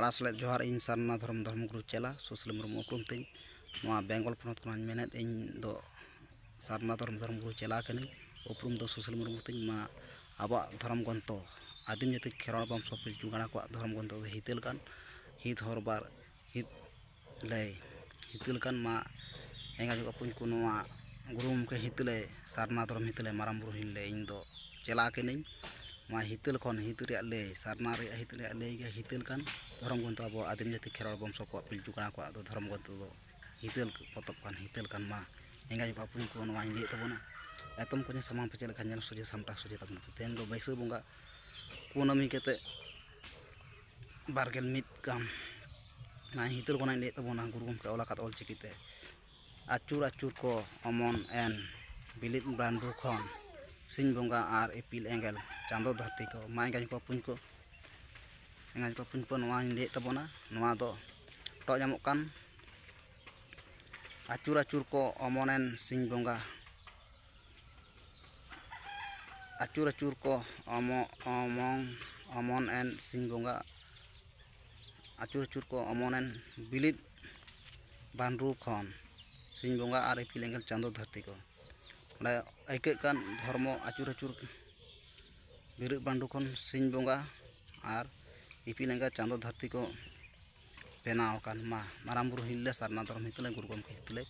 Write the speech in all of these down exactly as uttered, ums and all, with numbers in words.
ᱟᱲᱟ ᱥᱮᱞᱮᱫ ᱡᱚᱦᱟᱨ᱾ ᱤᱧ ᱥᱟᱨᱱᱟ ᱫᱷᱚᱨᱚᱢ ᱫᱷᱚᱨᱢ ᱜᱩᱨᱩ ᱪᱮᱞᱟ ᱥᱩᱥᱤᱞ ᱢᱩᱨᱢᱩ ᱩᱯᱨᱩᱢ ᱛᱤᱧ᱾ ᱱᱚᱣᱟ ᱵᱮᱝᱜᱚᱞ ᱯᱚᱱᱚᱛ ᱠᱷᱚᱱᱟᱜ ᱤᱧ ᱢᱮᱱᱮᱫ, ᱤᱧ ᱫᱚ ᱥᱟᱨᱱᱟ ᱫᱷᱚᱨᱚᱢ ᱫᱷᱚᱨᱢ ᱜᱩᱨᱩ ᱪᱮᱞᱟ ᱠᱟᱹᱱᱟᱹᱧ᱾ ᱩᱯᱨᱩᱢ ᱫᱚ ᱥᱩᱥᱤᱞ ᱢᱩᱨᱢᱩ ᱛᱤᱧ᱾ ᱢᱟ ᱟᱵᱚᱣᱟᱜ ᱫᱷᱚᱨᱚᱢ ᱜᱨᱚᱱᱛᱷᱚ, ᱟᱹᱫᱤᱢ ᱡᱟᱹᱛᱤ ᱠᱷᱮᱨᱣᱟᱲ ᱵᱚᱝᱥᱚ ᱯᱤᱞᱪᱩ ᱜᱟᱲᱟ ᱠᱚᱣᱟᱜ ᱫᱷᱚᱨᱚᱢ ᱜᱨᱚᱱᱛᱷᱚ ᱫᱚ ᱦᱤᱛᱟᱹᱞ ᱠᱟᱱ, ᱦᱤᱛ ᱦᱚᱨ ᱵᱟᱨ ᱦᱤᱛ ᱞᱟᱹᱭ ᱦᱤᱛᱟᱹᱞ ᱠᱟᱱ᱾ ᱢᱟ ᱮᱸᱜᱟ ᱡᱚᱜ ᱟᱹᱯᱩᱧ ᱠᱚ, ᱱᱚᱣᱟ ᱜᱩᱨᱩ ᱜᱚᱢᱠᱮ ᱦᱤᱛᱟᱹᱞᱮ, ᱥᱟᱨᱱᱟ ᱫᱷᱚᱨᱚᱢ ᱦᱤᱛᱟᱹᱞᱮ, ᱢᱟᱨᱟᱝ ᱵᱩᱨᱩ ᱦᱤᱞ ᱞᱮ, ᱤᱧ ᱫᱚ ᱪᱮᱞᱟ ᱠᱟᱹᱱᱟᱹᱧ᱾ ᱱᱚᱣᱟ ᱦᱤᱛᱟᱹᱞ ᱠᱷᱚᱱ ᱦᱤᱛ ᱨᱮᱭᱟᱜ ᱞᱟᱹᱭ, ᱥᱟᱨᱱᱟ ᱨᱮᱭᱟᱜ ᱦᱤᱛ ᱨᱮᱭᱟᱜ ᱞᱟᱹᱭ ᱜᱮ ᱦᱤᱛᱟᱹᱞ ᱠᱟᱱ, ᱫᱷᱚᱨᱚᱢ ᱜᱨᱚᱱᱛᱷᱚ ᱟᱵᱚ ᱟᱹᱫᱤᱢ ᱡᱟᱹᱛᱤ ᱠᱷᱮᱨᱣᱟᱲ ᱵᱚᱝᱥᱚ ᱠᱚᱣᱟᱜ ᱯᱤᱞᱪᱩ ᱜᱟᱲᱟ ᱠᱚᱣᱟᱜ ᱫᱚ ᱫᱷᱚᱨᱚᱢ ᱜᱨᱚᱱᱛᱷᱚ ᱫᱚ ᱦᱤᱛᱟᱹᱞ ᱯᱚᱛᱚᱵ ᱠᱟᱱ, ᱦᱤᱛᱟᱹᱞ ᱠᱟᱱ᱾ ᱢᱟ ᱮᱸᱜᱟ ᱡᱚᱜ ᱟᱹᱯᱩᱧ ᱠᱚ, ᱱᱚᱣᱟᱧ ᱞᱟᱹᱭᱮᱫ ᱛᱟᱵᱚᱱᱟ᱾ ᱮᱛᱚᱢ ᱠᱚ ᱥᱟᱢᱟᱝ ᱯᱮ ᱪᱮᱫ ᱞᱮᱠᱟ ᱧᱮᱞ ᱥᱚᱡᱷᱮ ᱥᱟᱢᱴᱟᱣ ᱥᱚᱡᱷᱮ ᱛᱟᱵᱚᱱ ᱯᱮ᱾ ᱛᱮᱦᱮᱧ ᱫᱚ ᱵᱟᱹᱭᱥᱟᱹᱠᱷ ᱵᱚᱸᱜᱟ ᱠᱩᱱᱟᱹᱢᱤ ᱠᱟᱛᱮ ᱵᱟᱨᱜᱮᱞ ᱢᱤᱫ ᱠᱟᱱ᱾ ᱱᱚᱣᱟ ᱦᱤᱛᱟᱹᱞ ᱠᱷᱚᱱᱟᱜ ᱤᱧ ᱞᱟᱹᱭᱮᱫ ᱛᱟᱵᱚᱱᱟ, ᱜᱩᱨᱩ ᱜᱚᱢᱠᱮ ᱚᱞ ᱟᱠᱟᱫ ᱚᱞ ᱪᱤᱠᱤᱛᱮ᱾ ᱟᱹᱪᱩᱨ ᱟᱹᱪᱩᱨ ᱠᱚ ᱚᱢᱚᱱ ᱮᱱ ᱵᱤᱞᱤᱫ ᱵᱟᱱᱰᱩ ᱠᱷᱚᱱ, ᱥᱤᱧ ᱵᱚᱸᱜᱟ ᱟᱨ ᱤᱯᱤᱞ ᱮᱸᱜᱮᱞ ᱪᱟᱸᱫᱚ ᱫᱷᱟᱹᱨᱛᱤ ᱠᱚ᱾ ᱢᱟ ᱮᱸᱜᱟᱧ ᱠᱚ ᱟᱹᱯᱩᱧ ᱠᱚ, ᱮᱸᱜᱟᱧ ᱠᱚ ᱟᱹᱯᱩᱧ ᱠᱚ, ᱱᱚᱣᱟᱧ ᱞᱟᱹᱭᱮᱫ ᱛᱟᱵᱚᱱᱟ᱾ ᱱᱚᱣᱟ ᱫᱚ ᱴᱚᱜ ᱧᱟᱢᱚᱜ ᱠᱟᱱ, ᱟᱹᱪᱩᱨ ᱟᱹᱪᱩᱨ ᱠᱚ ᱚᱢᱚᱱᱮᱱ ᱥᱤᱧ ᱵᱚᱸᱜᱟ, ᱟᱹᱪᱩᱨ ᱟᱹᱪᱩᱨ ᱠᱚ ᱚᱢᱚ-, ᱚᱢᱚᱱ, ᱚᱢᱚᱱ ᱮᱱ ᱥᱤᱧ ᱵᱚᱸᱜᱟ, ᱟᱹᱪᱩᱨ ᱟᱹᱪᱩᱨ ᱠᱚ ᱚᱢᱚᱱ ᱮᱱ ᱵᱤᱞᱤᱫ ᱵᱟᱱᱰᱨᱩ ᱠᱷᱚᱱ, ᱥᱤᱧ ᱵᱚᱸᱜᱟ ᱟᱨ ᱤᱯᱤᱞ ᱮᱸᱜᱮᱞ ᱪᱟᱸᱫᱚ ᱫᱷᱟᱹᱨᱛᱤ ᱠᱚ᱾ ᱚᱸᱰᱮ ᱟᱹᱭᱠᱟᱹᱜ ᱠᱟᱱ ᱫᱷᱚᱨᱢᱚ ᱟᱹᱪᱩᱨ ᱟᱹᱪᱩᱨ ᱵᱤᱞᱤᱫ ᱵᱟᱱᱰᱨᱩ ᱠᱷᱚᱱ ᱥᱤᱧ ᱵᱚᱸᱜᱟ ᱟᱨ ᱤᱯᱤᱞ ᱮᱸᱜᱮᱞ ᱪᱟᱸᱫᱚ ᱫᱷᱟᱹᱨᱛᱤ ᱠᱚ ᱵᱮᱱᱟᱣ ᱟᱠᱟᱱ᱾ ᱢᱟ ᱢᱟᱨᱟᱝ ᱵᱩᱨᱩ ᱦᱤᱞ ᱞᱮ, ᱥᱟᱨᱱᱟ ᱫᱷᱚᱨᱚᱢ ᱦᱤᱛᱟᱹᱞ ᱞᱮ, ᱜᱩᱨᱩ ᱜᱚᱢᱠᱮ ᱦᱤᱛᱟᱹᱞ ᱞᱮ᱾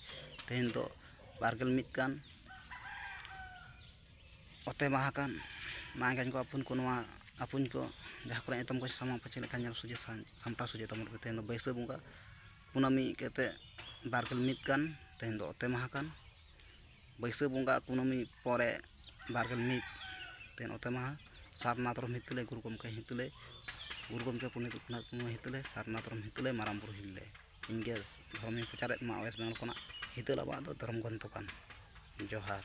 ᱛᱮᱦᱮᱧ ᱫᱚ ᱵᱟᱨᱜᱮᱞ ᱢᱤᱫ ᱠᱟᱱ, ᱚᱛᱮ ᱢᱟᱦᱟ ᱠᱟᱱ᱾ ᱢᱟ ᱮᱸᱜᱟᱧ ᱠᱚ ᱟᱹᱯᱩᱧ ᱠᱚ, ᱱᱚᱣᱟ ᱟᱹᱯᱩᱧ ᱠᱚ ᱡᱟᱦᱟᱸ ᱠᱚᱨᱮ ᱮᱛᱚᱢ ᱠᱚ ᱥᱟᱢᱟᱝ ᱯᱟᱪᱷᱮ ᱞᱮᱠᱟ ᱧᱮᱞ ᱥᱚᱡᱷᱮ ᱥᱟ-, ᱥᱟᱢᱴᱟᱣ ᱥᱚᱡᱷᱮ ᱛᱟᱵᱚᱱ ᱯᱮ᱾ ᱛᱮᱦᱮᱧ ᱫᱚ ᱵᱟᱹᱭᱥᱟᱹᱠᱷ ᱵᱚᱸᱜᱟ ᱠᱩᱱᱟᱹᱢᱤ ᱠᱟᱛᱮ ᱵᱟᱨᱜᱮᱞ ᱢᱤᱫ ᱠᱟᱱ᱾ ᱛᱮᱦᱮᱧ ᱫᱚ ᱚᱛᱮ ᱢᱟᱦᱟ ᱠᱟᱱ᱾ ᱵᱟᱹᱭᱥᱟᱹᱠᱷ ᱵᱚᱸᱜᱟ ᱠᱩᱱᱟᱹᱢᱤ ᱯᱚᱨᱮ ᱵᱟᱨᱜᱮᱞ ᱢᱤᱫ, ᱛᱮᱦᱮᱧ ᱚᱛᱮ ᱢᱟᱦᱟ᱾ ᱥᱟᱨᱱᱟ ᱫᱷᱚᱨᱚᱢ ᱦᱤᱛᱟᱹᱞᱮ, ᱜᱩᱨᱩ ᱜᱚᱢᱠᱮ ᱦᱤᱛᱟᱹᱞᱮ, ᱜᱩᱨᱩ ᱜᱚᱢᱠᱮ ᱯᱚᱱᱰᱤᱛ ᱨᱚᱜᱷᱩᱱᱟᱛᱷ ᱢᱩᱨᱢᱩ ᱦᱤᱛᱟᱹᱞᱮ, ᱥᱟᱨᱱᱟ ᱫᱷᱚᱨᱚᱢ ᱦᱤᱛᱟᱹᱞᱮ, ᱢᱟᱨᱟᱝ ᱵᱩᱨᱩ ᱦᱤᱞ ᱞᱮ᱾ ᱤᱧᱜᱮ ᱫᱷᱚᱨᱚᱢᱤᱧ ᱯᱨᱚᱪᱟᱨᱮᱫ ᱢᱟ ᱳᱭᱮᱥᱴ ᱵᱮᱝᱜᱚᱞ ᱠᱷᱚᱱᱟᱜ᱾ ᱦᱤᱛᱟᱹᱞ ᱟᱵᱚᱣᱟᱜ ᱫᱚ ᱫᱷᱚᱨᱚᱢ ᱜᱨᱚᱱᱛᱷᱚ ᱠᱟᱱ᱾ ᱡᱚᱦᱟᱨ᱾